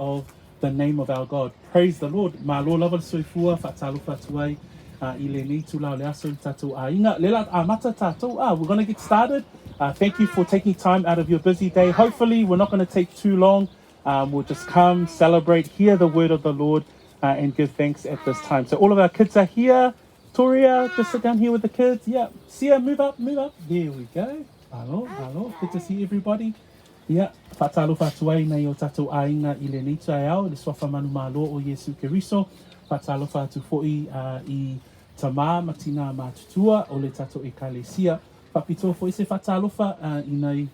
Of the name of our God. Praise the Lord. Malo lava le soifua, faatalofa atu ai i lenei itula o le aso i le tatou aiga. Le la amata tatou. Ah, we're going to get started. Thank you for taking time out of your busy day. Hopefully, we're not going to take too long. We'll just come, celebrate, hear the word of the Lord, and give thanks at this time. So all of our kids are here. Toria, just sit down here with the kids. Yeah. Sia, move up, move up. There we go. Hello, hello. Good to see everybody. Ia, faatalofa atu ai nai o tatou aiga i lenei taeao i le Suafa Manumalo o Iesu Keriso. Faatalofa atu foi i tamā ma tinā matutua o le tatou Ekalesia. Faapitoa foi se faatalofa i nai.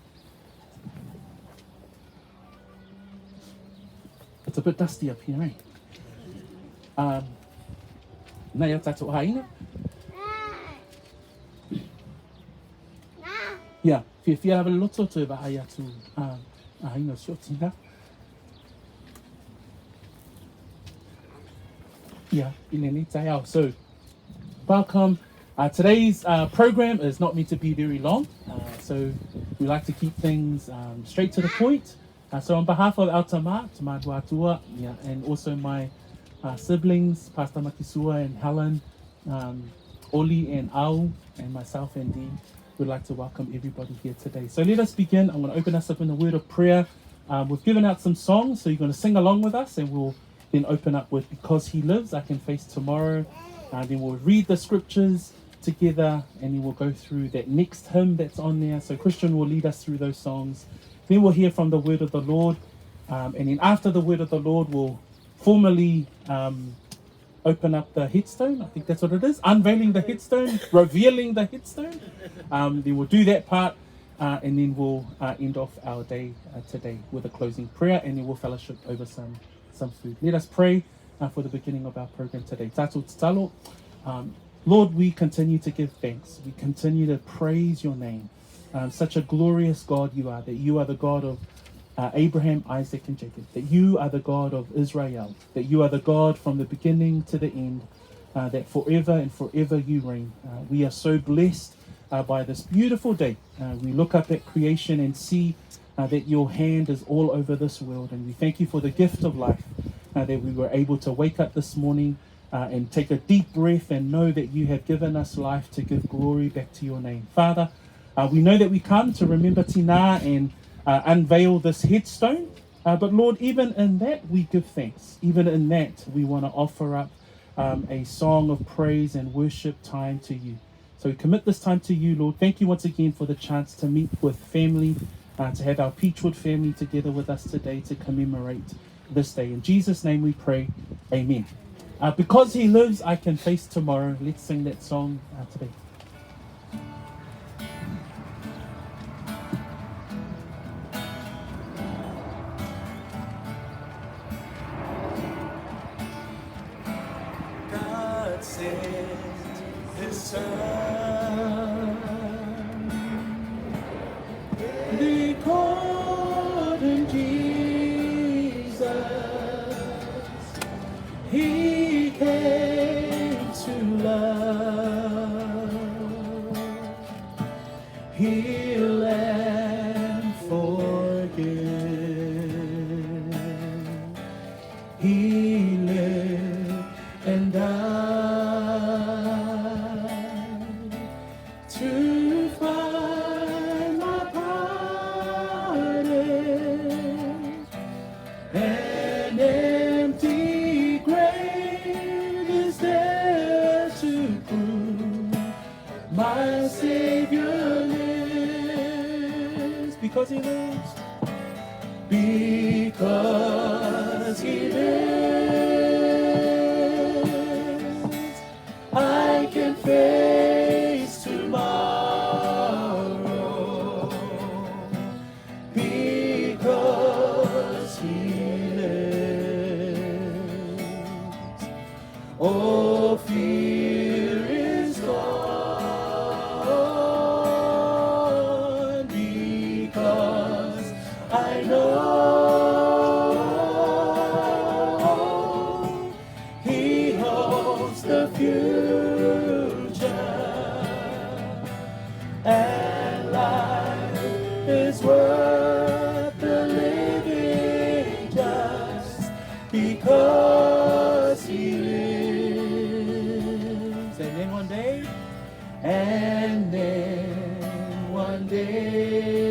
It's a bit dusty up here, eh? Nai o tatou aiga. Ia, fiafia lava le loto toe vaai atu aiga o si o tina. Ia, i lenei taeao. So, welcome. Today's program is not meant to be very long, so we like to keep things straight to the point. So on behalf of our tama, Tama Duatua, yeah, and also my siblings, Pastor Makisua and Helen, Oli and Au, and myself and Dee, we'd like to welcome everybody here today. So let us begin. I'm going to open us up in a word of prayer. We've given out some songs, so you're going to sing along with us, and we'll then open up with Because He Lives, I Can Face Tomorrow. Then we'll read the scriptures together, and then we'll go through that next hymn that's on there. So Christian will lead us through those songs. Then we'll hear from the word of the Lord. And then after the word of the Lord, we'll formally open up the headstone. I think that's what it is. Unveiling the headstone, revealing the headstone. Then we'll do that part. And then we'll end off our day today with a closing prayer, and then we'll fellowship over some food. Let us pray for the beginning of our program today. Tatou tatalo. Lord, we continue to give thanks. We continue to praise your name. Such a glorious God you are, that you are the God of Abraham, Isaac, and Jacob, that you are the God of Israel, that you are the God from the beginning to the end, that forever and forever you reign. We are so blessed by this beautiful day. We look up at creation and see that your hand is all over this world, and we thank you for the gift of life, that we were able to wake up this morning and take a deep breath and know that you have given us life to give glory back to your name. Father, we know that we come to remember Tina and unveil this headstone. But Lord, even in that, we give thanks. Even in that, we want to offer up a song of praise and worship time to you. So we commit this time to you, Lord. Thank you once again for the chance to meet with family, to have our Peachwood family together with us today to commemorate this day. In Jesus' name we pray. Amen. Because he lives, I can face tomorrow. Let's sing that song today. God sent his son. They called him Jesus. He came to love, heal and forgive. He lived and died to find my pardon. An empty grave is there to prove my Savior lives. Because he lives. Because he lives, I can face tomorrow. Because he lives. All fear is gone because I know He holds the future and life is worth the living just because he lives. And then one day, and then one day,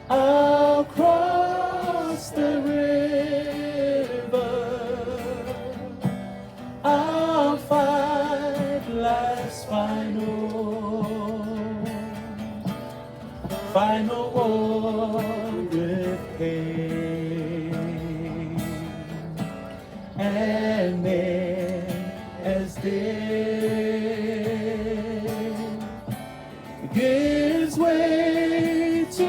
I'll cross the river. I'll fight life's final war with pain. And then as death gives way to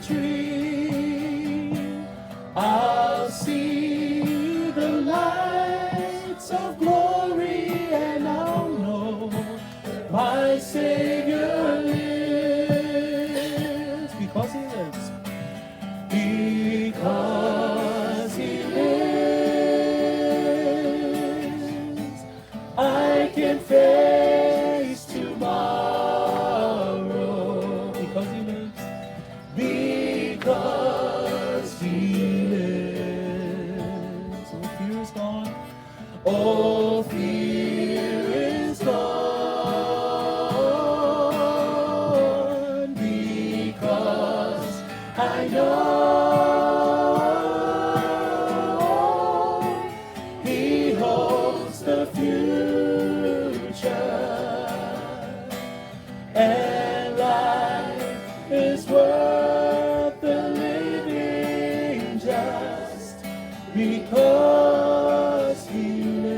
victory, I'll see the lights of glory, and I'll know my Savior lives. Because he lives. Because he lives, I can face tomorrow. Because he lives. Because he lives. All fear is gone. All fear is gone. Because I know he holds the future, and life is worth the living just because he lives.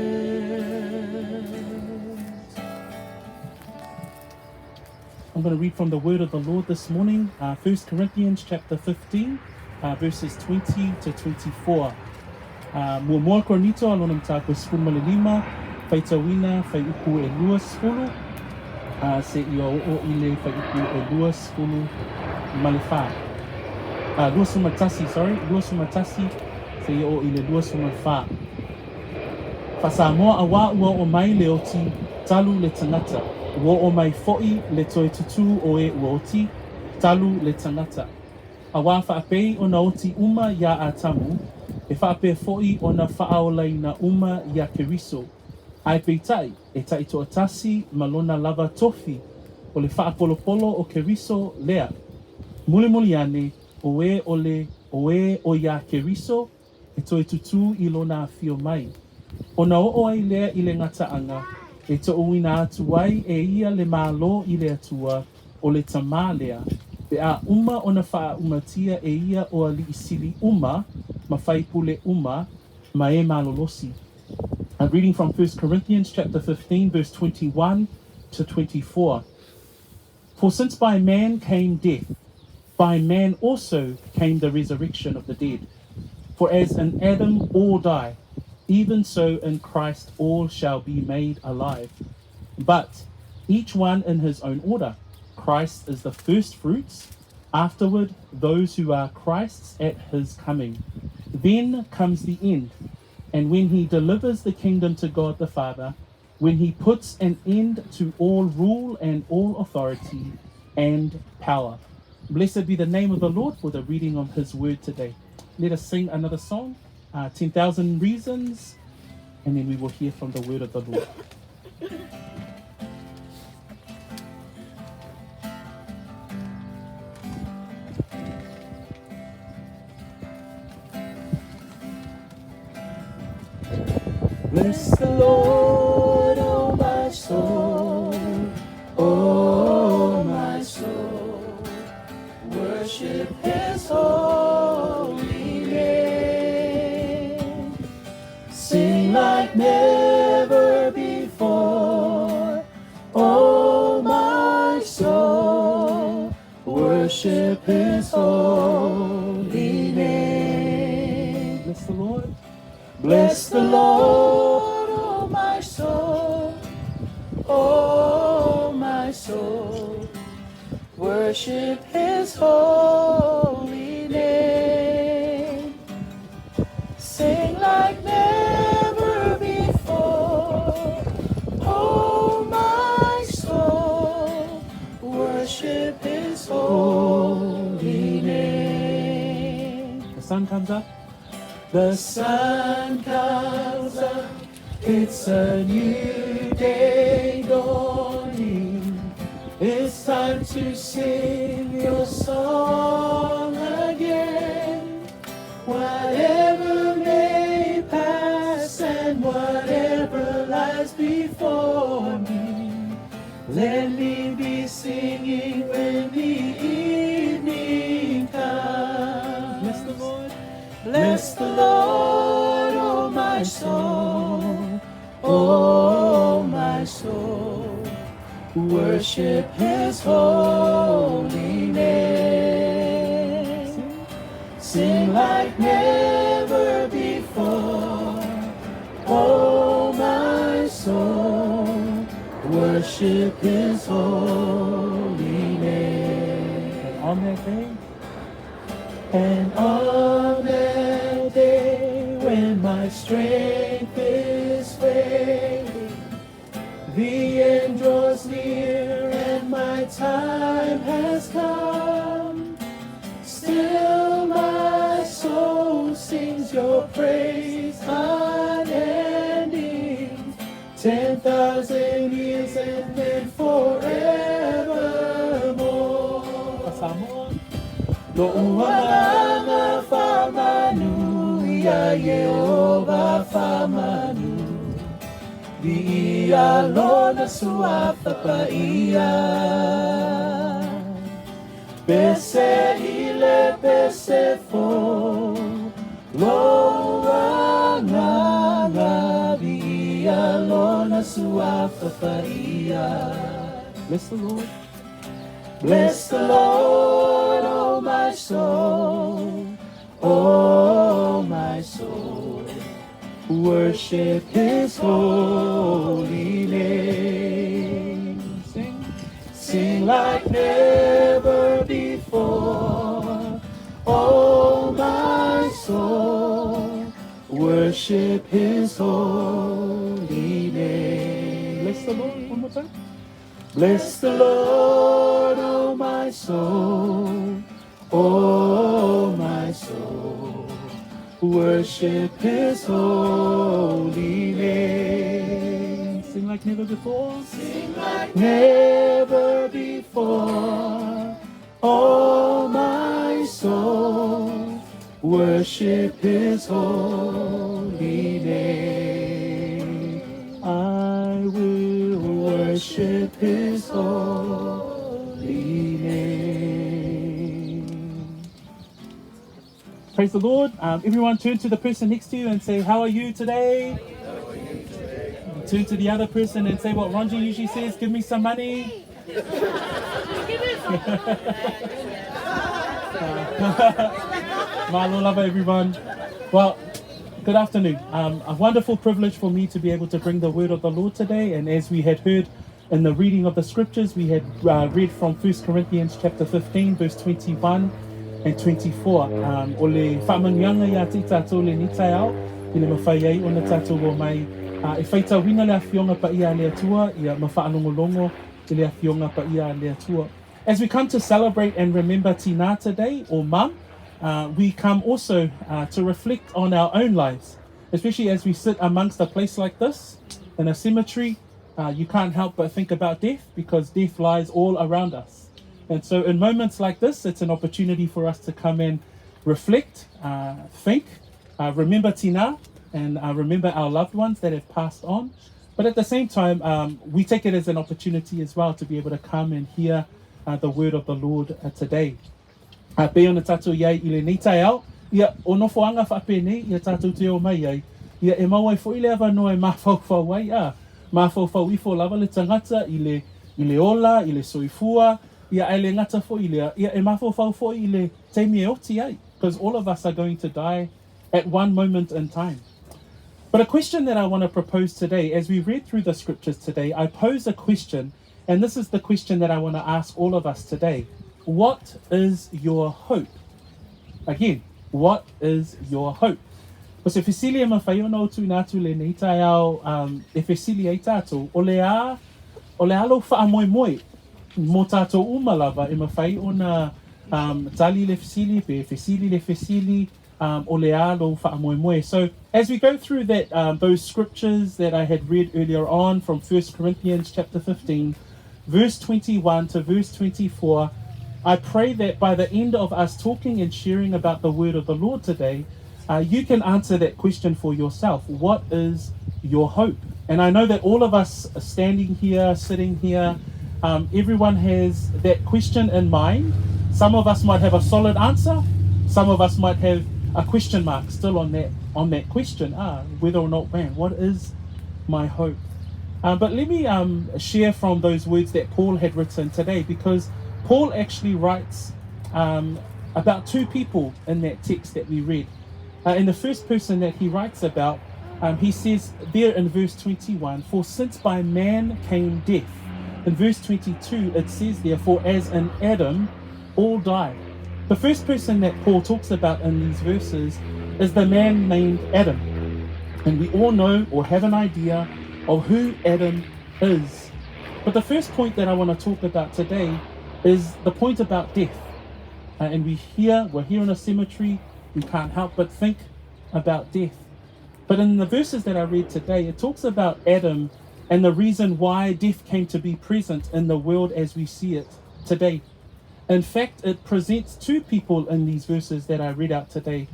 I'm going to read from the word of the Lord this morning, 1 Corinthians chapter 15, verses 20 to 24. Muamua Korinito, lona mataupu e 15, faitauina fuaiupu e 20, seia oo i le fuaiupu e 24. 21, sorry, 21, seia oo i le 24. Faa-Samoa auā ua oo mai le oti talu le tagata, ua oo mai fo'i le toe tutū o e ua oti talu le tagata. Auā faapei ona oti uma iā Atamu, e faapea fo'i ona faaolaina uma iā Keriso. Ae peitai, e taitoatasi ma lona lava tofi, o le faapolopolo o Keriso lea. Mulimuli ane, o e o le o e o iā Keriso, e toe tutū i lona afio mai. Ona oo ai lea i le gataaga, e toʻuina atu ai e ia le Malo i le Atua, o le Tamā lea, pe a uma ona faaaumatia e ia o aliʻi sili uma ma faipule uma ma e malolosi. A reading from 1 Corinthians chapter 15 verse 21 to 24. For since by man came death, by man also came the resurrection of the dead. For as in Adam all die, even so in Christ all shall be made alive. But each one in his own order. Christ is the first fruits, afterward, those who are Christ's at his coming. Then comes the end, and when he delivers the kingdom to God the Father, when he puts an end to all rule and all authority and power. Blessed be the name of the Lord for the reading of his word today. Let us sing another song, 10,000 Reasons, and then we will hear from the word of the Lord. Bless the Lord, oh my soul, oh my soul, worship his holy name. Sing like never before, oh my soul, worship his holy name. Bless the Lord. Bless the Lord, oh my soul, oh my soul, worship his holy name. Sing like never before, oh my soul, worship his holy name. sun comes up. The sun comes up, it's a new day dawning. It's time to sing your song again. Whatever may pass and whatever lies before me, let me be singing when the evening comes. Bless the Lord. Bless the Lord, oh my soul, oh my soul. Worship his holy name. Sing like never before. Oh my soul, worship his holy name. And on that day, and on that day when my strength is failing, the end draws near and my time has come. Still my soul sings your praise unending. 10,000 years and then forevermore. Samoa. Lo'u agaga faamanu ia Ieova faamanu. Viia lona suafa paia. Pese i le pese fou, lou agaga viia lona suafa paia. Bless the Lord. Bless the Lord, oh my soul, oh my soul. Worship his holy name. Sing, sing like never before. Oh my soul, worship his holy name. Bless the Lord one more time. Bless the Lord, oh my soul, oh my soul. Worship his holy name. Sing like never before. Sing like never before. Oh my soul, worship his holy name. I will worship his holy name. Praise the Lord. Everyone turn to the person next to you and say, how are you today? Turn to the other person and say what Ronji usually says, give me some money. Malo lava, everyone. Well, good afternoon. A wonderful privilege for me to be able to bring the word of the Lord today. And as we had heard in the reading of the scriptures, we had read from 1 Corinthians chapter 15, verse 21 and 24. O le faamanuiaga ia te i tātou lenei taeao, i le mafai ai ona tātou o mai e faitauina le afioga paia a le Atua, ia ma faalogologo i le afioga paia a le Atua. As we come to celebrate and remember Tina today, or Mum, we come also to reflect on our own lives, especially as we sit amongst a place like this, in a cemetery. You can't help but think about death, because death lies all around us. And so in moments like this, it's an opportunity for us to come and reflect, think, remember Tina, and remember our loved ones that have passed on. But at the same time, we take it as an opportunity as well to be able to come and hear the word of the Lord today. Pei ona tātou iai i lenei taeao, ia o nofoaga faapenei ia tātou te o mai ai, ia e mau ai foʻi le avanoa e mafaufau ai, a mafaufau ifo lava le tagata i le i le ola, i le soifua, ia ae le gata foʻi lea, ia e mafaufau foʻi i le taimi e oti ai, because all of us are going to die at one moment in time. But a question that I want to propose today, as we read through the scriptures today, I pose a question, and this is the question that I want to ask all of us today. What is your hope? Again, what is your hope? O se fesili e mafai ona ou tuuina atu lenei taeao, e fesili ai tātou, o le a, o le a lou faamoemoe mō tātou uma lava e mafai ona tali le fesili, pe fesili le fesili. Um, o le a lou faamoemoe. So as we go through that, those scriptures that I had read earlier on from 1 Corinthians chapter 15, verse 21 to verse 24, I pray that by the end of us talking and sharing about the word of the Lord today, you can answer that question for yourself. What is your hope? And I know that all of us standing here, sitting here, everyone has that question in mind. Some of us might have a solid answer. Some of us might have a question mark still on that on that question. Whether or not, man, what is my hope? But let me share from those words that Paul had written today, because Paul actually writes about two people in that text that we read. And the first person that he writes about, he says there in verse 21, For since by man came death. In verse 22, it says there, For as in Adam all die. The first person that Paul talks about in these verses is the man named Adam. And we all know or have an idea of who Adam is. But the first point that I want to talk about today is the point about death. And we're here in a cemetery, we can't help but think about death. But in the verses that I read today, it talks about Adam and the reason why death came to be present in the world as we see it today. In fact, it presents two people in these verses that I read out today.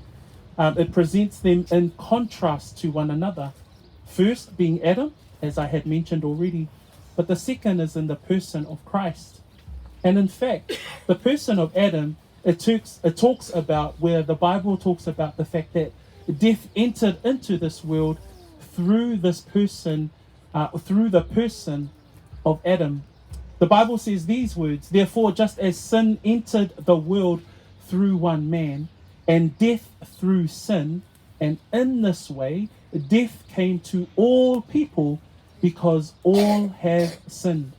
It presents them in contrast to one another. First being Adam, as I had mentioned already, but the second is in the person of Christ. And in fact, the person of Adam, it talks about where the Bible talks about the fact that death entered into this world through this person, through the person of Adam. The Bible says these words, Therefore, just as sin entered the world through one man, and death through sin, and in this way death came to all people because all have sinned.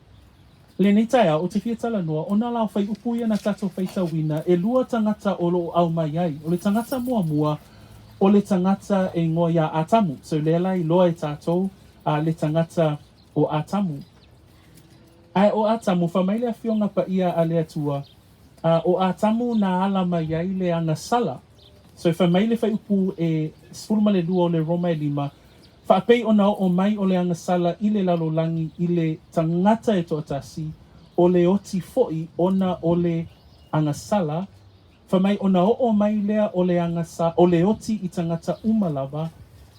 Lenei taeao, ou te fia talanoa, ona la o whaiupu ia na tātou whaitauina, e lua tangata o loo au mai ai. O le tangata muamua, o le tangata e ingoa ia Atamu. So lea la iloa e tātou le tangata o Atamu. Ae o Atamu, fai mai le Afioga Paia a le Atua, o Atamu na ala mai ai le agasala. So fai mai le fuaiupu e 12 o le Roma e 5, Faapei ona oo mai o le agasala i le lalolagi i le tagata e toatasi, o le oti foi ona o le agasala, fai mai ona oo mai lea o le agasa, o le oti i tagata uma lava,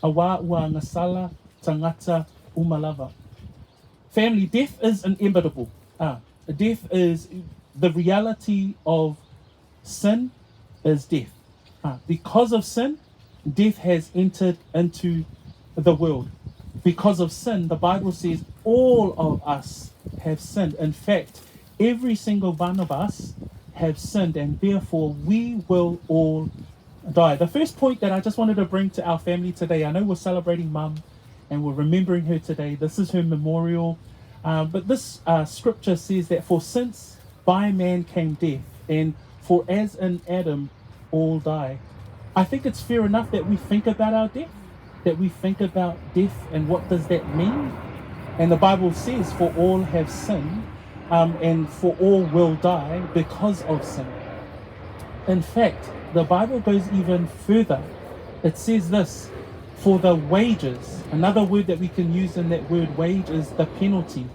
auā ua agasala tagata uma lava. Family, death is inevitable. Death is the reality of sin is death. Because of sin, death has entered into the world. Because of sin, the Bible says all of us have sinned. In fact, every single one of us have sinned, and therefore we will all die. The first point that I just wanted to bring to our family today, I know we're celebrating Mum and we're remembering her today. This is her memorial. But this scripture says that for since by man came death, and for as in Adam all die. I think it's fair enough that we think about our death, that we think about death and what does that mean. And the Bible says, for all have sinned, and for all will die because of sin. In fact, the Bible goes even further. It says this, for the wages, another word that we can use in that word wage is the penalty.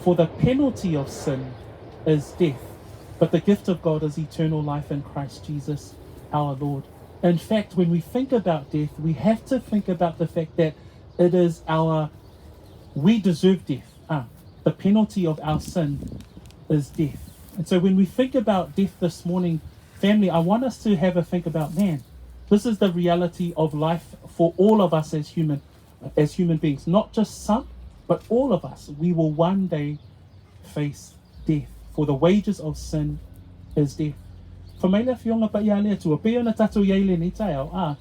For the penalty of sin is death, but the gift of God is eternal life in Christ Jesus our Lord. In fact, when we think about death, we have to think about the fact that we deserve death. The penalty of our sin is death. And so when we think about death this morning, family, I want us to have a think about, man, this is the reality of life for all of us as human beings. Not just some, but all of us. We will one day face death. For the wages of sin is death. Fai mai le Afioga Paia a le Atua, pei ona tātou i ai i lenei taeao,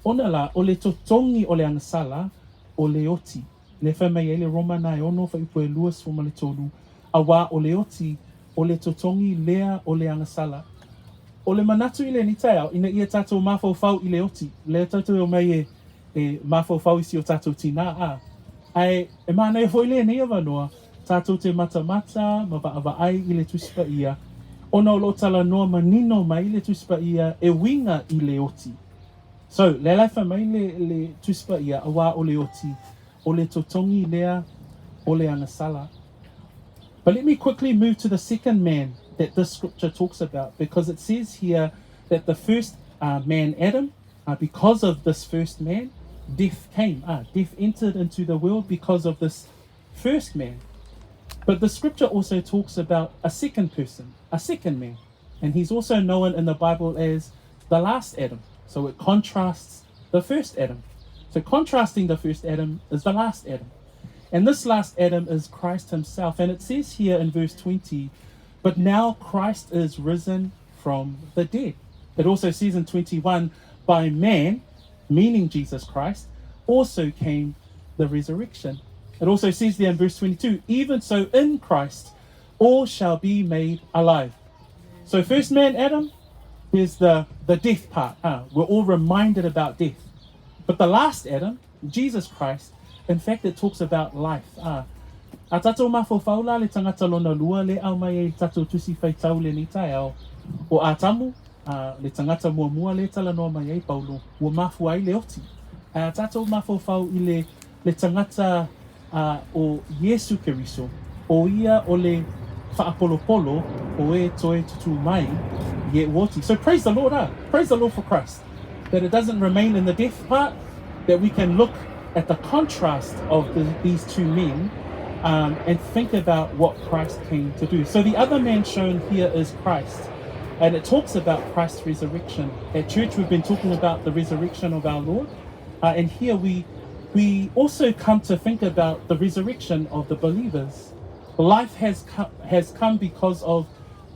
ona la, o le totogi o le agasala, o le oti. Lea fai mai ai le Roma na e 6 fuaiupu e 23, auā o le oti, o le totogi lea o le agasala. O le manatu i lenei taeao, ina ia tātou mafaufau i le oti, lea tātou e omai e mafaufau i si o tātou tinā, ae e manaia foi lenei avanoa, tātou te matamata ma vaavaai i le Tusi Paia, ona o lo o talanoa manino mai le Tusi Paia e uiga i le oti. So, lea la e fai mai le, le Tusi Paia, auā o le oti, o le totogi lea o le agasala. But let me quickly move to the second man that this scripture talks about, because it says here that the first man, Adam, because of this first man, death came. Death entered into the world because of this first man. But the scripture also talks about a second person, a second man. And he's also known in the Bible as the last Adam. So it contrasts the first Adam. So contrasting the first Adam is the last Adam. And this last Adam is Christ himself. And it says here in verse 20, but now Christ is risen from the dead. It also says in 21, by man, meaning Jesus Christ, also came the resurrection. It also says there in verse 22, even so in Christ all shall be made alive. So first man, Adam, there's the, the death part. We're all reminded about death. But the last Adam, Jesus Christ, in fact, it talks about life. A tātou mafaufau la le tagata lona lua le aumai ai le tatou Tusi Faitau lenei taeao, o Atamu, le tagata muamua le talanoa mai ai Paulo, ua mafua ai le oti. Ae a tātou mafaufau i le, le tagata o Iesu Keriso, o ia o le faapolopolo o e toe tutū mai i e ua oti. So praise the Lord, Praise the Lord for Christ. That it doesn't remain in the death part, that we can look at the contrast of the, these two men and think about what Christ came to do. So the other man shown here is Christ. And it talks about Christ's resurrection. At church, we've been talking about the resurrection of our Lord. And here we, we also come to think about the resurrection of the believers. Life has, has come because of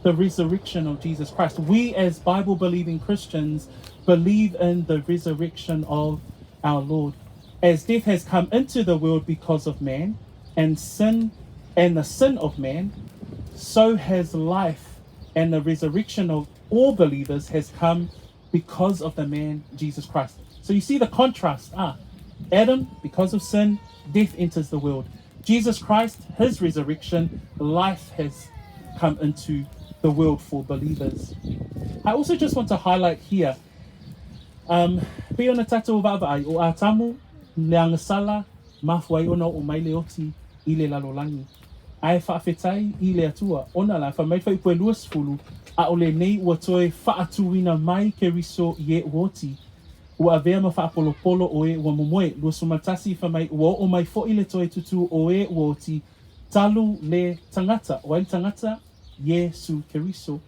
the resurrection of Jesus Christ. We, as Bible believing Christians, believe in the resurrection of our Lord. As death has come into the world because of man, and sin and the sin of man, so has life and the resurrection of all believers has come because of the man Jesus Christ. So you see the contrast. Adam, because of sin, death enters the world. Jesus Christ, his resurrection, life has come into the world for believers. I also just want to highlight here, pei ona tatou vaavaai o Atamu, le agasala, mafua ai ona oo mai le oti i le lalolagi. Ae faafetai i le Atua, ona la, fai mai le fuaiupu e 20, ʻaʻole nei ua toe faatuina mai Keriso i e ua oti, ua avea ma faapolopolo o e ua momoe. 21, fai mai, ua oo mai foʻi le toe tutū o e ua oti, talu le tagata, o ai le tagata? Iesu Keriso.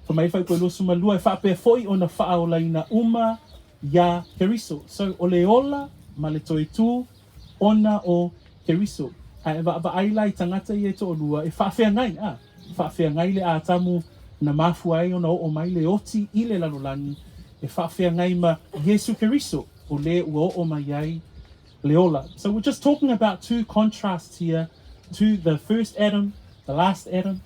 Fai mai le fuaiupu e 22, e faapea foʻi ona faaolaina uma iā Keriso. So, o le ola ma le toe tū ona o Keriso. Ae vaavaai la i tagata ia e toalua e faafeagai, a, faafeagai le Atamu na mafua ai ona oo mai le oti i le lalolagi, e faafeagai ma Iesu Keriso, o le ua oo mai ai le ola. So we're just talking about two contrasts here to the first Adam, the last Adam.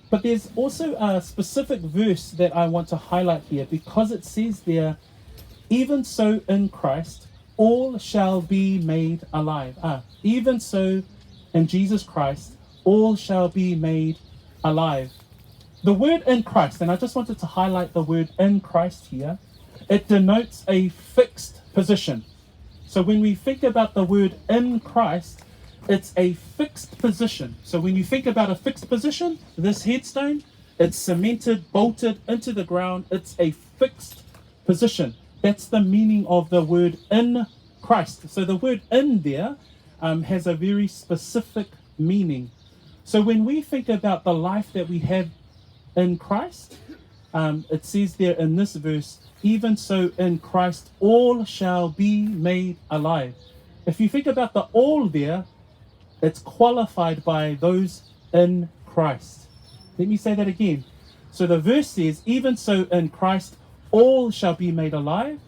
But there's also a specific verse that I want to highlight here because it says there, even so in Christ, all shall be made alive. Even so in Jesus Christ, all shall be made alive. The word in Christ, and I just wanted to highlight the word in Christ here, it denotes a fixed position. So when we think about the word in Christ, it's a fixed position. So when you think about a fixed position, this headstone, it's cemented, bolted into the ground. It's a fixed position. That's the meaning of the word in Christ. So the word in there has a very specific meaning. So when we think about the life that we have in Christ, it says there in this verse, even so in Christ all shall be made alive. If you think about the all there, it's qualified by those in Christ. Let me say that again. So the verse says, even so in Christ all shall be made alive.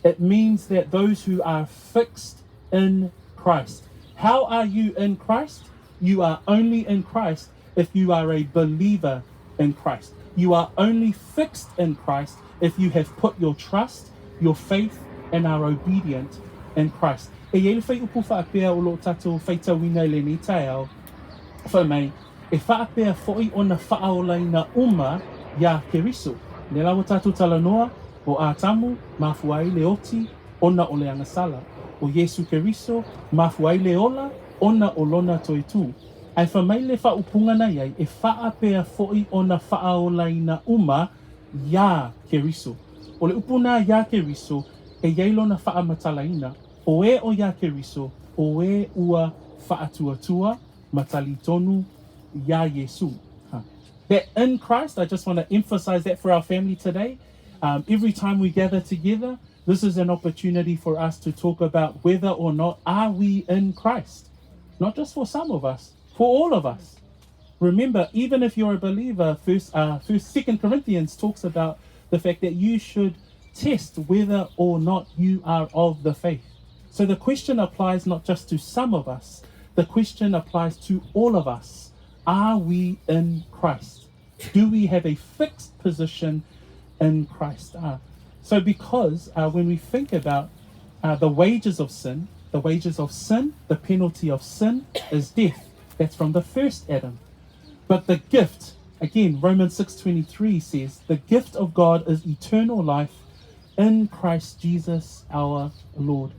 It means that those who are fixed in Christ. How are you in Christ? You are only in Christ if you are a believer in Christ. You are only fixed in Christ if you have put your trust, your faith, and are obedient in Christ. E i ai le whaiupu faapea o lo tatou faitauina i lenei taeao, fai mai, e faapea foʻi ona faaolaina uma iā Keriso. Lea la ua tatou talanoa, ʻO ʻAtamu, mafua ai le oti, ona o le agasala. ʻO Iesū Keriso, mafua ai le ola, ona o lona toe tū. Ae fai mai le faaupuga na iai, e faapea foʻi ona faaolaina uma iā Keriso. ʻO le upu na iā Keriso, e iai lona faamatalaina, ʻo e o iā Keriso, ʻo e ua faatuatua ma talitonu iā Iesū. Ha. That in Christ, I just want to emphasize that for our family today. Every time we gather together, this is an opportunity for us to talk about whether or not are we in Christ. Not just for some of us, for all of us. Remember, even if you're a believer, first, first, Second Corinthians talks about the fact that you should test whether or not you are of the faith. So the question applies not just to some of us, the question applies to all of us. Are we in Christ? Do we have a fixed position in Christ? So because when we think about the wages of sin, the wages of sin, the penalty of sin is death. That's from the first Adam. But the gift, again, Romans 6:23 says, the gift of God is eternal life in Christ Jesus our Lord.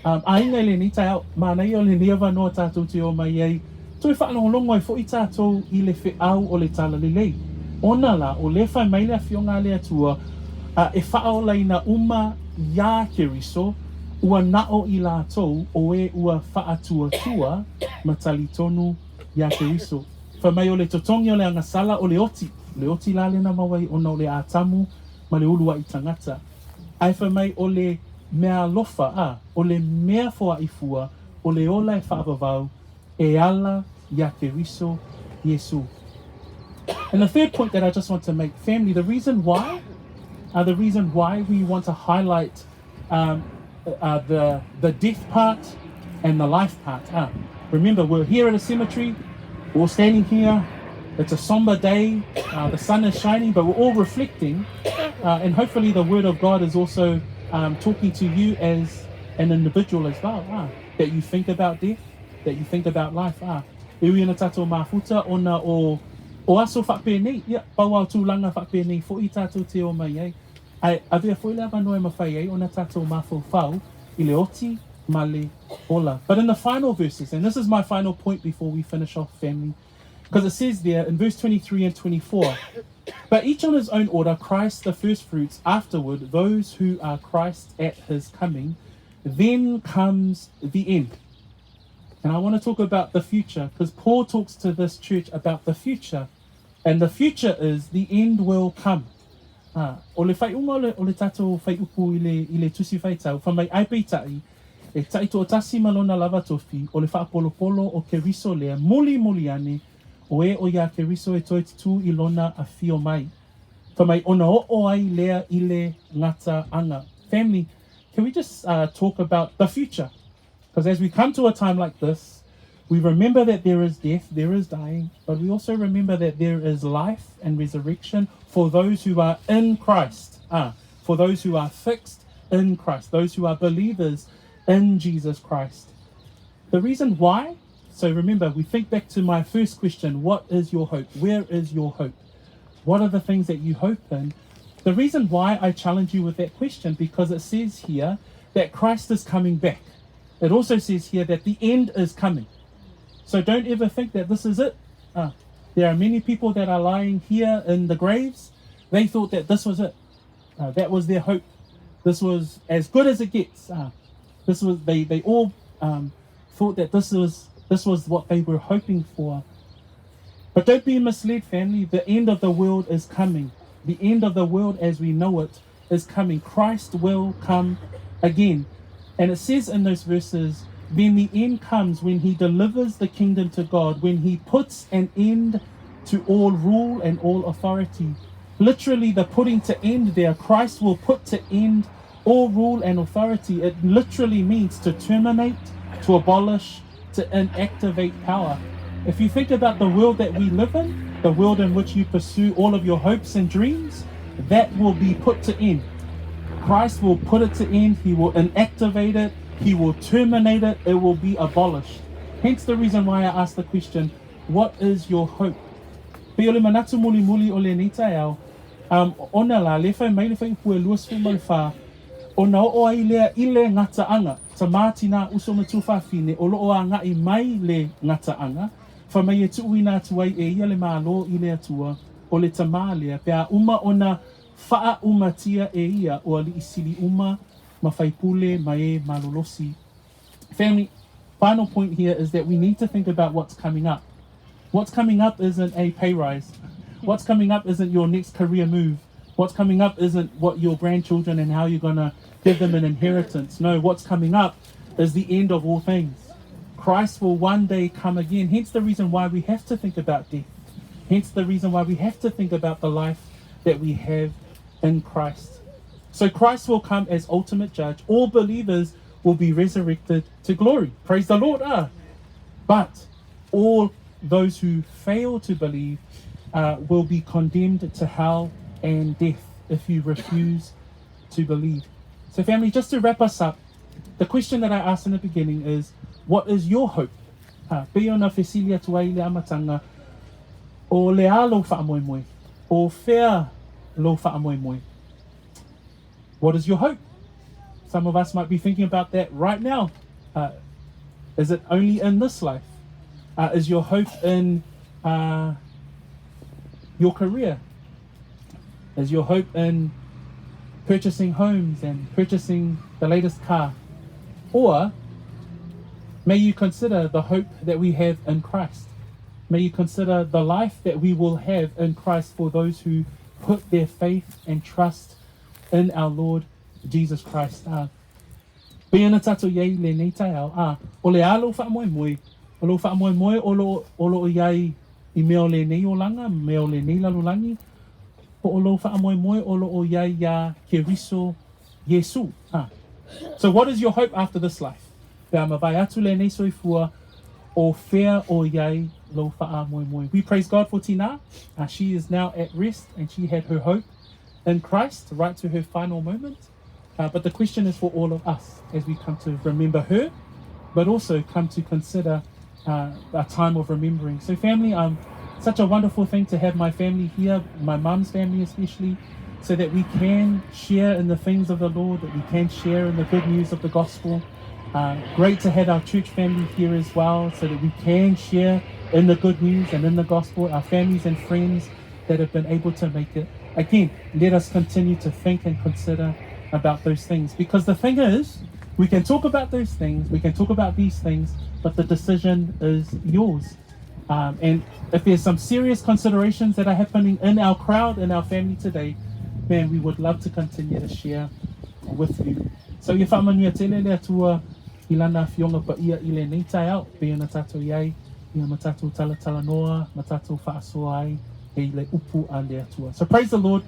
Aiga i lenei taeao, manaia o lenei avanoa tātou te o mai ai, toe faalogologo ai foʻi tātou i le feau o le Talalelei. Ona la, o lea fai mai le Afioga a le Atua, a e faaolaina uma iā Keriso, ua naʻo i lātou o e ua faatuatua ma talitonu iā Keriso. Fai mai o le totogi o le agasala o le oti, le oti la lena maua ai ona o le Atamu ma le uluaʻi tagata. Ae fai mai o le meaalofa, a, o le mea foaʻi fua, o le ola e faavavau, e ala iā Keriso Iesū. And the third point that I just want to make, family, the reason why, the reason why we want to highlight the death part and the life part. Remember, we're here at a cemetery, we're all standing here. It's a somber day, the sun is shining, but we're all reflecting, and hopefully the Word of God is also talking to you as an individual as well. That you think about death, that you think about life. E ui ana tātou mafuta ona o o aso faapenei, ia, pau ao tulaga faapenei foʻi tātou te o mai ai. Ae avea foi le avanoa e mafai ai ona tātou mafaufau i le oti ma le ola. But in the final verses, and this is my final point before we finish off, family, because it says there in verse 23 and 24, but each on his own order, Christ the first fruits, afterward those who are Christ at his coming, then comes the end. And I want to talk about the future because Paul talks to this church about the future. And the future is the end will come. Ah, o le faaiuga o le tatou fuaiupu i le tusi faitau, fai mai ae peitai, e taitoatasi ma lona lava tofi, o le faapolopolo o Keriso lea, mulimuli ane, o e o iā Keriso e toe tutū i lona afio mai. Fai mai ona oo ai lea i le gataaga. Family, can we just talk about the future? Because as we come to a time like this, we remember that there is death, there is dying, but we also remember that there is life and resurrection for those who are in Christ. For those who are fixed in Christ, those who are believers in Jesus Christ. The reason why, so remember, we think back to my first question: what is your hope? Where is your hope? What are the things that you hope in? The reason why I challenge you with that question, because it says here that Christ is coming back. It also says here that the end is coming. So don't ever think that this is it. There are many people that are lying here in the graves. They thought that this was it. That was their hope. This was as good as it gets. This was they all thought that this was what they were hoping for. But don't be misled, family. The end of the world is coming. The end of the world as we know it is coming. Christ will come again. And it says in those verses, then the end comes when he delivers the kingdom to God, when he puts an end to all rule and all authority. Literally, the putting to end there, Christ will put to end all rule and authority. It literally means to terminate, to abolish, to inactivate power. If you think about the world that we live in, the world in which you pursue all of your hopes and dreams, that will be put to end. Christ will put it to end, he will inactivate it, he will terminate it, it will be abolished. Hence the reason why I asked the question, what is your hope? Pe o le manatu mulimuli o lenei taeao, Ona la, lea e fai mai le fuaiupu e 24, ona oo ai lea i le gataaga, tamā tinā uso ma tuafafine o lo o agaʻi mai le gataaga, fai mai e tuuina atu ai e ia le Malo i le Atua, o le Tamā lea, pe a uma ona faaʻumatia e ia o aliʻi sili uma ma faipule ma e malolosi. Family, final point here is that we need to think about what's coming up. What's coming up isn't a pay rise. What's coming up isn't your next career move. What's coming up isn't what your grandchildren and how you're going to give them an inheritance. No, what's coming up is the end of all things. Christ will one day come again. Hence the reason why we have to think about death. Hence the reason why we have to think about the life that we have in Christ. So Christ will come as ultimate judge. All believers will be resurrected to glory. Praise the Lord. But all those who fail to believe will be condemned to hell and death if you refuse to believe. So, family, just to wrap us up, the question that I asked in the beginning is, what is your hope? Pei ona fesili atu ai i le amataga, o le a lou faamoemoe? O fea lou faamoemoe? What is your hope? Some of us might be thinking about that right now. Is it only in this life? Is your hope in your career? Is your hope in purchasing homes and purchasing the latest car? Or may you consider the hope that we have in Christ. May you consider the life that we will have in Christ for those who put their faith and trust in our Lord Jesus Christ. Pei ona tatou i ai i lenei taeao, a, o le a lou faamoemoe, o lou faamoemoe o lo, o loo i ai i mea o lenei olaga, mea o lenei lalolagi, po o lou faamoemoe o loo i ai iā Keriso Iesū. A. So what is your hope after this life? Pe a mavae atu lenei soifua, o fea o i ai lou faamoemoe? We praise God for Tina. She is now at rest and she had her hope in Christ right to her final moment. But the question is for all of us as we come to remember her, but also come to consider a time of remembering. So, family, such a wonderful thing to have my family here, my mum's family especially, so that we can share in the things of the Lord, that we can share in the good news of the gospel. Great to have our church family here as well, so that we can share in the good news and in the gospel, our families and friends that have been able to make it. Again, let us continue to think and consider about those things. Because the thing is, we can talk about those things, we can talk about these things, but the decision is yours. And if there's some serious considerations that are happening in our crowd, in our family today, man, we would love to continue to share with you. So ia faamanuia tele le Atua i lana afioga paia i lenei taeao, pei ona tatou i ai, ia ma tatou talatalanoa, ma tatou faasoa ai i le upu a le Atua. So praise the Lord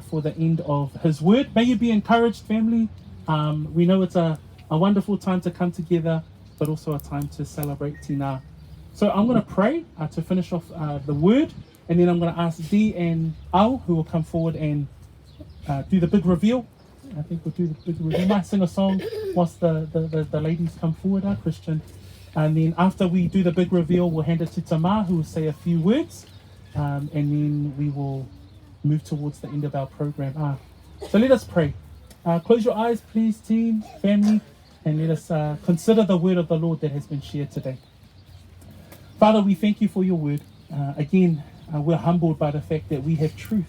for the end of his word. May you be encouraged, family. We know it's a wonderful time to come together, but also a time to celebrate Tina. So I'm going to pray to finish off the word, and then I'm going to ask Dee and Al, who will come forward and do the big reveal. I think we'll do the big reveal. We might sing a song whilst the ladies come forward, Christian. And then after we do the big reveal, we'll hand it to Tamar, who will say a few words, and then we will move towards the end of our program. So let us pray. Close your eyes, please, team, family, and let us consider the word of the Lord that has been shared today. Father, we thank you for your word. Again, we're humbled by the fact that we have truth.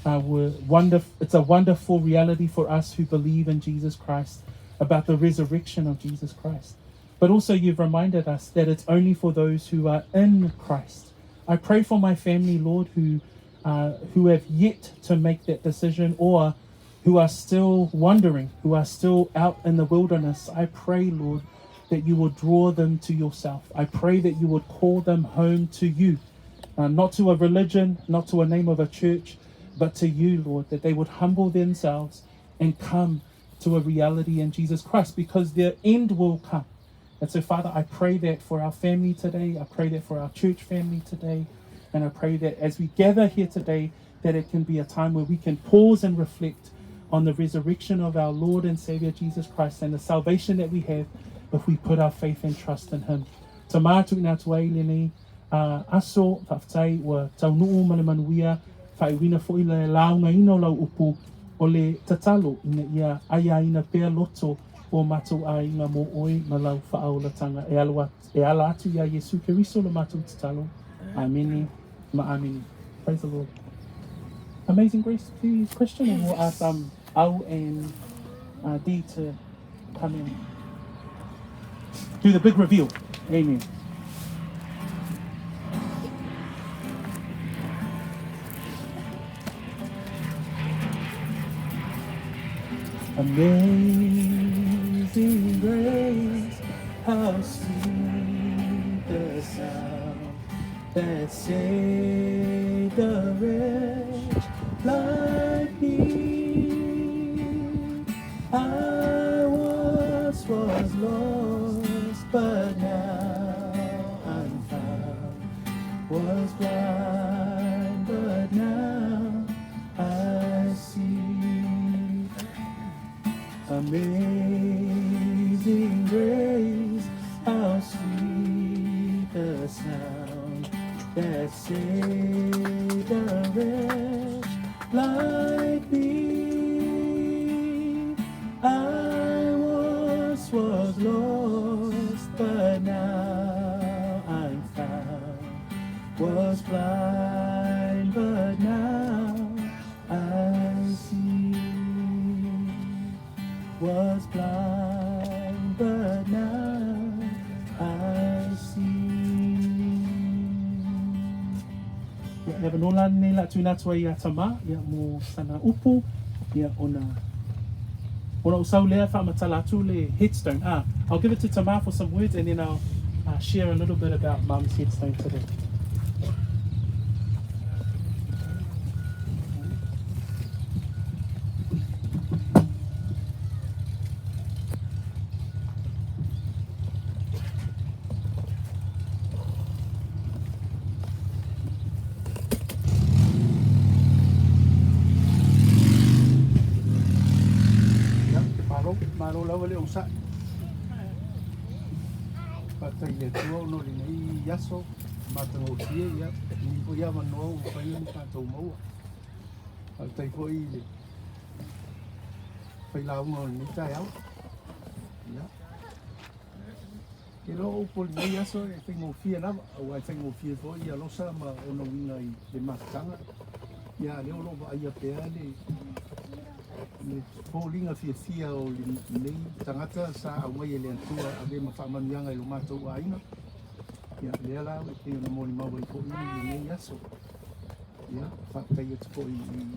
It's a wonderful reality for us who believe in Jesus Christ about the resurrection of Jesus Christ. But also, you've reminded us that it's only for those who are in Christ. I pray for my family, Lord, who have yet to make that decision or who are still wandering, who are still out in the wilderness. I pray, Lord, that you will draw them to yourself. I pray that you would call them home to you, not to a religion, not to a name of a church, but to you, Lord, that they would humble themselves and come to a reality in Jesus Christ, because their end will come. And so, Father, I pray that for our family today. I pray that for our church family today. And I pray that as we gather here today, that it can be a time where we can pause and reflect on the resurrection of our Lord and Savior Jesus Christ and the salvation that we have if we put our faith and trust in Him. Tamā tuuina atu ai lenei aso, faafetai ua taunuu ma le manuia. Faaiuina foi le laugaina o lau upu o le tatalo ina ia aiaina pea loto o matou aiga mo oe ma lau faaolatanga e alu e ala atu iā Iesu Keriso le matou tatalo. Amene ma Amene. Praise the Lord. Amazing Grace, please, Christian, and we'll ask Au and Dee to come and do the big reveal. Amen. Amazing grace, how sweet the sound that saved a wretch like me. I once was lost, but now I'm found. Was blind, but now I see. Amazing grace, how sweet the sound that saved a wretch like me. I once was lost, but now I'm found. Was blind, but now I see. Was blind, but now I see. Ia, le avanoa la lenei la tuina atu ai ia Tamā, ia, mo sana upu, ia, ona, ona ou sau lea faamatala atu le headstone. Ah, I'll give it to Tamā for some words and then I'll share a little bit about Mum's headstone today. Ia, malo, malo lava le onosai. Faafetai i le Atua ona o lenei aso matagofie, ia, lenei foi avanoa ua mafai ona tatou maua. Faafetai foi i le failauga o lenei taeao. Ia, ke loa upu o lenei aso e faigofie lava, aua e faigofie foi ia Losa ma ona uiga i le mafutaga. Ia, a lea o lo o vaaia pea le le foliga fiafia o lenei tagata sa aumai e le Atua e ave ma faamanuiaga i lo matou aiga. Ia, lea la e pei ona molimau ai foi i lenei aso. Ia, faafetai atu foi i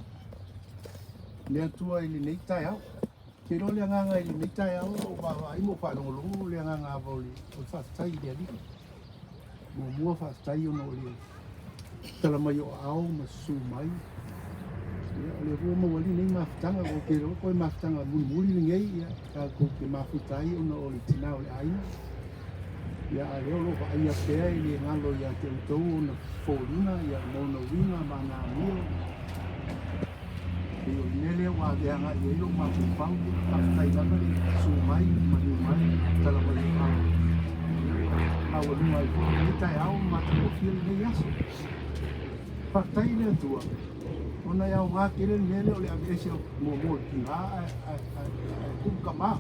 le Atua i lenei taeao. Ke iloa le agaga i lenei taeao o vaavaai ma ou faalogologo le agaga lava o le faafetai i le Alii. Muamua faafetai ona o le tala mai o aao ma susu mai. Ia, o lea foi ua maua ai lenei mafutaga, ou te iloa toe mafutaga mulimuli lenei, ia, tatou te mafuta ai ona o le tina o le aiga. Ia, a lea o lo o vaaia pea e le galo ia te outou ona foliga, ia, ma ona uiga ma ana amio. Pei o le mea lea ua ave agai i ai lou mafaufau, ia, faafetai lava le susu mai, maliu mai, tala mai o aao. Ia, ua maualuga ai foi lenei taeao ma matagofie lenei aso. Faafetai i le Atua, ona e aoga tele le mea lea o le aveese o muamua o le tiga ae tuu tama.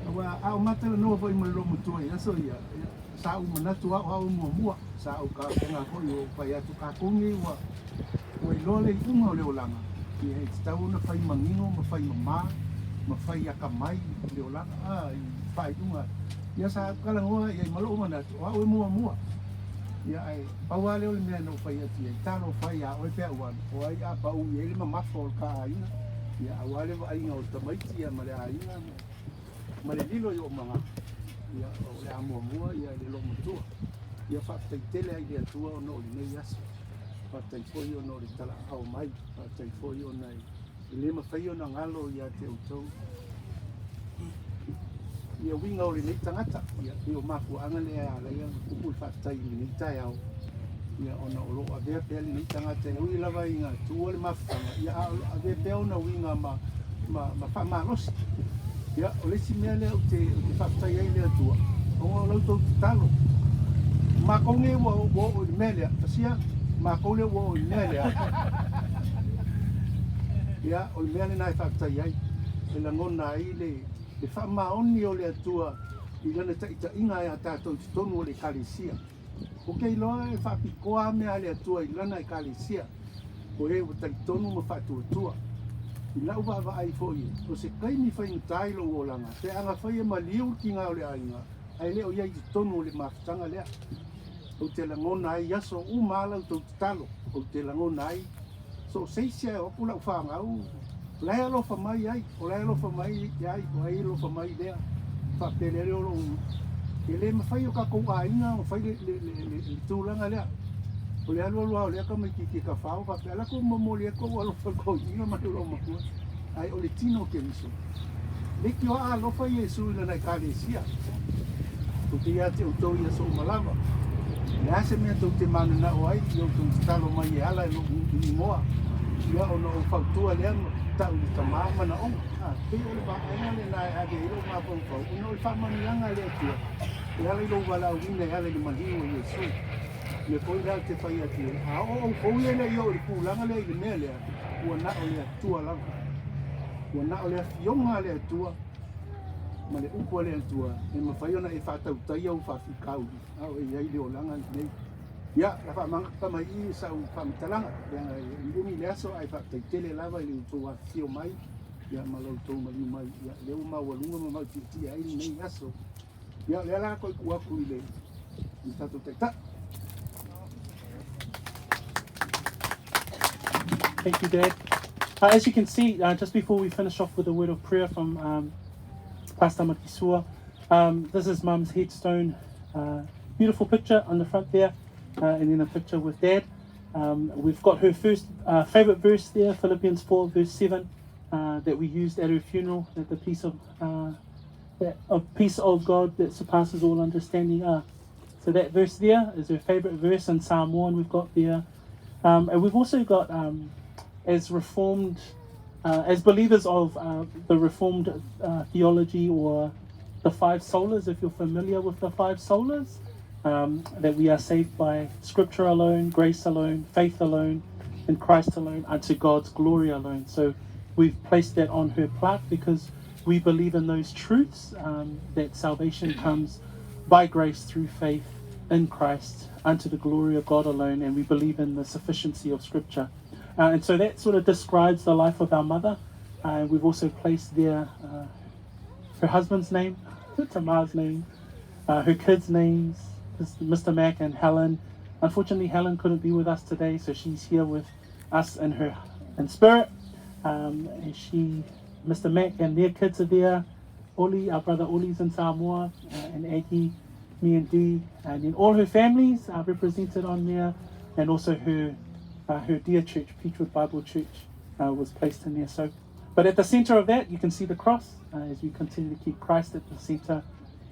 Aua a ou matalanoa foi ma le loomatua i aso ia, sa ou manatu au au muamua, sa ou tapena foi ua ou fai atu tatou nei ua ua iloa le iuga o le olaga, ia e tatau ona fai manino ma fai mama ma fai atamai le olaga a i faaiuga. Ia sa ou talanoa i ai ma lou manatu o au e muamua. Ia ae pau lava lea o le mea na ou fai atu i ai, talofa ia oe pe a ua alu, o ai a pau i ai le mamafa o le ta aiga, ia aua le vaaiga o tamaiti ia ma le aiga ma le lilo i ou manatu, ia o le a muamua ia i le loomatua. Ia faafetai tele ai i le Atua ona o lenei aso. Faafetai foi ona o le talaaao mai, faafetai foi ona e le mafai ona galo ia te outou ia uiga o lenei tagata. Ia pei o mafuaaga lea e ala ai ona tupu le faafetai i lenei taeao, ia ona o lo o avea pea lenei tagata e ui lava ina tuua le mafutaga, ia a o lo o avea pea ona uiga ma ma ma faamalosi. Ia o le isi mea lea ou te ou te faafetai ai i le Atua, ona o la outou tatalo. O matou nei ua ua oo i le mea lea, fasia Makou lea ua oo i le mea lea, ia, o le mea lena e faafetai ai, e lagona ai le, le faamaoni o le Atua i Lana taitaiga ia tatou i totonu o le Ekalesia. Ou te iloa e faapitoa lava mea a le Atua i Lana Ekalesia, o e ua talitonu ma faatuatua. I lau vaavaai foi, o se taimi faigata i lou olaga pe a na fai e maliu le tiga o le aiga ae le o i ai i totonu o le mafutaga lea. Ou te lagona ai i aso uma lava la outou tatalo, ou te lagona ai so o se isi lava e o atu lau fanau, o la e alofa mai ai, o la e alofa mai ai, o ai e alofa mai lea. Faapea lea o lou, e le mafai e o tatou aiga ona fai le, le, le, le, le tulaga lea. O le alu alu lava o lea tamaitiiti e tafao faapea, alu atu momoli atu ou alofa i le toeaina ma le loomatua. Ae o le tino o Keriso. Leitioa a alofa Iesu i lana Ekalesia. Ou te ia te outou i aso uma lava. O le a se mea tou te mananao ai, ia outou tatalo mai e ala i lou igoa, ia ona ou fautua lea ma tau i le Tama manaoga. A, pei o le vaega lena e ave ai lou mafaufau, ona o le faamanuiaga a le Atua e ala i lou valaauina e ala i le maliu o Iesu. O le mea foi lea ou te fai atu ai, a oo outou ia e le i oo i le tulaga lea i le mea lea, ua na o le Atua lava. Ua na o le Afioga a le Atua ma le upu a le Atua e mafai ona e faatautaia ou faafitauli a o e i ai i le olaga lenei. Ia, la faamanatu mai i i sau faamatalaga, leaga e umiumi le aso ae faafetai tele lava i le outou afifio mai ia ma lo outou maliu mai. Ia, lea ua maualuga ma mautietie ai lenei aso. Ia, o lea la toe tuu atu i le, i le tatou Taitai. Thank you, Dad. As you can see, just before we finish off with a word of prayer from Pastor Makisua, this is Mum's headstone. Beautiful picture on the front there, and then a picture with Dad. We've got her first favorite verse there, Philippians 4, verse 7, that we used at her funeral, that the peace of that of peace of God that surpasses all understanding. So that verse there is her favorite verse in Psalm 1 we've got there. And we've also got, as Reformed, as believers of the Reformed theology or the five solas, if you're familiar with the five solas, that we are saved by Scripture alone, grace alone, faith alone, in Christ alone, unto God's glory alone. So we've placed that on her plaque because we believe in those truths, that salvation comes by grace through faith in Christ unto the glory of God alone, and we believe in the sufficiency of Scripture. And so that sort of describes the life of our mother. We've also placed there her husband's name, Tamar's name, her kids' names, Mr. Mac and Helen. Unfortunately, Helen couldn't be with us today, so she's here with us in her in spirit. And she, Mr. Mac and their kids are there. Oli, our brother Oli's in Samoa, and Aggie, me and Dee, and then all her families are represented on there, and also her her dear church, Peachwood Bible Church, was placed in there. So, but at the center of that, you can see the cross as we continue to keep Christ at the center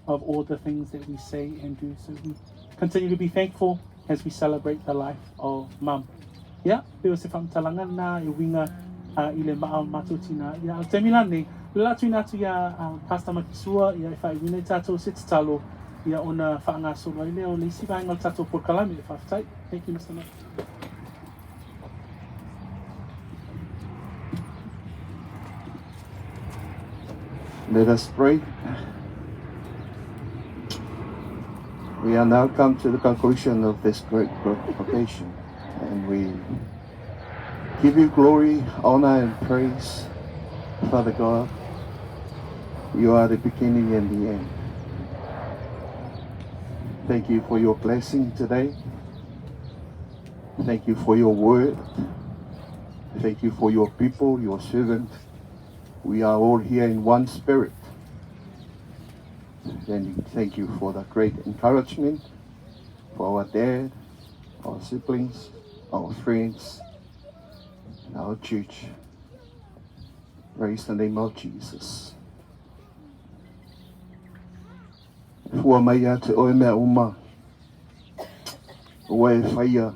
of all the things that we say and do. So we continue to be thankful as we celebrate the life of Mum. Ia, pei o se faamatalaga lena e uiga i le maa o le matou tina. Ia, o le taimi la lenei, o le la tuuina atu iā Pastor Makisua, ia, e faaiuina ai tatou se tatalo, ia, ona faagasolo ai lea o le isi vaega o le tatou polokalame. Faafetai. Thank you, Mister Mac. Let us pray. We are now come to the conclusion of this great occasion, and we give you glory, honor, and praise, Father God. You are the beginning and the end. Thank you for your blessing today. Thank you for your word. Thank you for your people, your servant. We are all here in one spirit. And thank you for the great encouragement for our dad, our siblings, our friends, and our church. Praise the name of Jesus. Fua mai ia te oe mea uma. Ua e whaia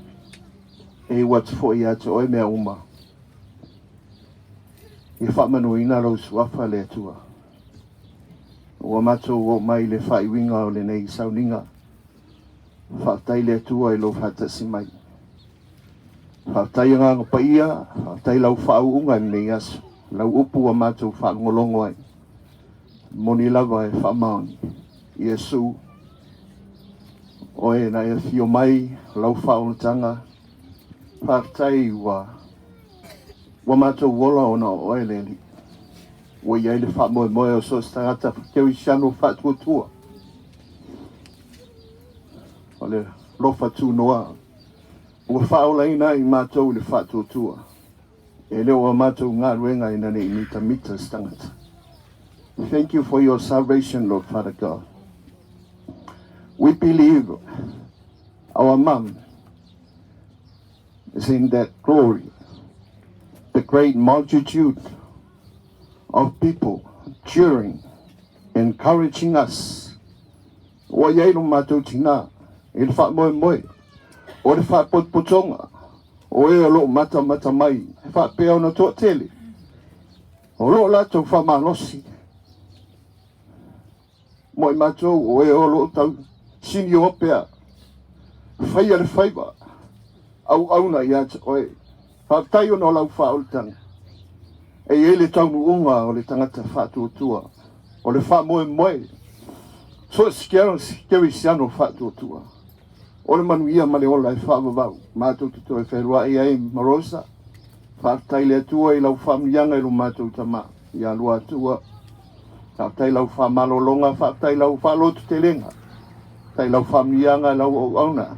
e ua te fo ia te oe mea uma. Ia faamanuiina lou suafa le Atua. Ua matou oo mai i le faaiuiga o lenei sauniga. Faafetai le Atua i lou faatasi mai. Faafetai Agaga Paia, faafetai lau faauuga i lenei aso, lau upu ua matou faalogologo ai. Moni lava e faamaoni. Iesu, oe na e afio mai lau faaolataga, faafetai ua ua matou ola ona o oe le Alii. Ua i ai le faamoemoe o so o se tagata kerisiano faatuatua. O le alofa tunoa ua faaolaina ai matou i le faatuatua. E le o a matou galuega ina ne i mitamita se tagata. Thank you for your salvation, Lord Father God. We believe our mum is in that glory, the great multitude of people cheering, encouraging us. Ua i ai lo matou tina i le faamoemoe o le faapotopotoga o e o loo matamata mai e faapea ona toatele o loo latou faamalosi mo i matou o e o loo tau sinioa pea faia le faiva auauna ia te oe. Faafetai ona o lau faaolataga e i ai le taunuuga o le tagata faatuatua o le faamoemoe so o se kerisiano faatuatua o le manuia ma le ola e faavavau matou te toe feiloai ai ma Rosa. Faafetai le Atua i lau faamanuiaga i lo matou tama ia Luatua. Faafetai lau faamalologa, faafetai lau faalototelega, faafetai lau faamanuiaga i lau auauna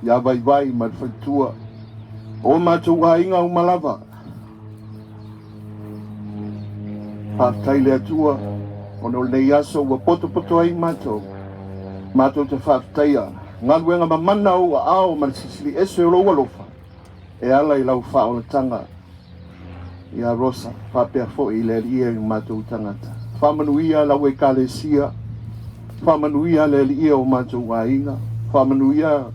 ia Vaivai ma le faletua o matou aiga uma lava. Faafetai le Atua ona o lenei aso ua potopoto ai matou matou te faafetaia galuega mamana o ou aao ma le silisili ese o lou alofa e ala i lau faaolataga ia Rosa faapea foi i le Alii e o matou tagata. Faamanuia lau ekalesia, faamanuia le Alii o matou aiga, faamanuia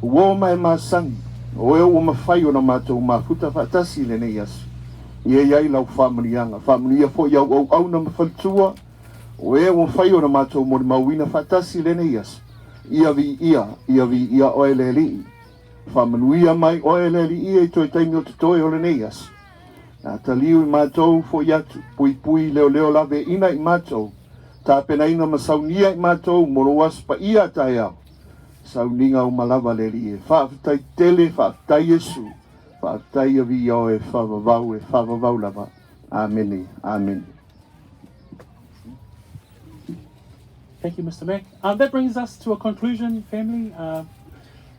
uo ma e masani, o e ua mafai ona matou mafuta faatasi i lenei aso. Ia i ai lau faamanuiaga, faamanuia foi au auauna ma faletua, o e ua mafai ona matou molimauina faatasi i lenei aso. Ia viia, ia viia oe le Alii. Faamanuia mai oe le Alii i toe taimi o totoe o lenei aso. A taliu i matou foi atu, puipui leoleo laveaiina i matou, tapenaina ma saunia i matou mo lou aso paia taeao. Sauniga uma lava le Alii e. Faafetai tele, faafetai Iesu. Faafetai ia viia oe e faavavau, e faavavau lava. Amene, amene. Thank you, Mr. Mac. That brings us to a conclusion, family.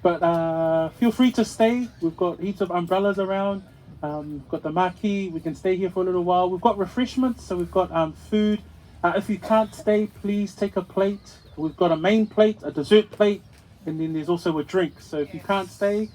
But feel free to stay. We've got heaps of umbrellas around. We've got the marquee. We can stay here for a little while. We've got refreshments, so we've got food. If you can't stay, please take a plate. We've got a main plate, a dessert plate, and then there's also a drink. So if you can't stay,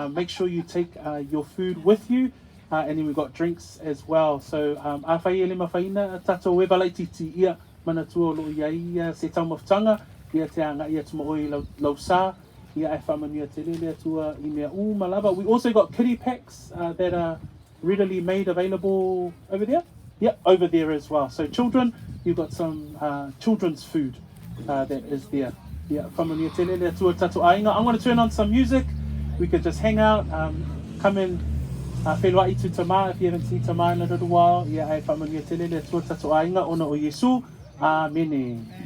make sure you take your food with you. And then we've got drinks as well. So afai e le mafaina tatou e valaititi ia manatua o loo i ai ia se taumafataga ia te aga'i atu ma oe i lau, lau sa ia ae faamanuia tele le Atua i mea uma lava. We also got kiddie packs that are readily made available over there. Yeah, over there as well. So children, you've got some children's food that is there. Yeah, faamanuia tele le Atua tatou aiga. I'm going to turn on some music. We could just hang out, come and feiloai to Tama if you haven't seen Tama in a little while. Yeah, ae faamanuia tele le Atua tatou aiga ona o Iesu. Amene.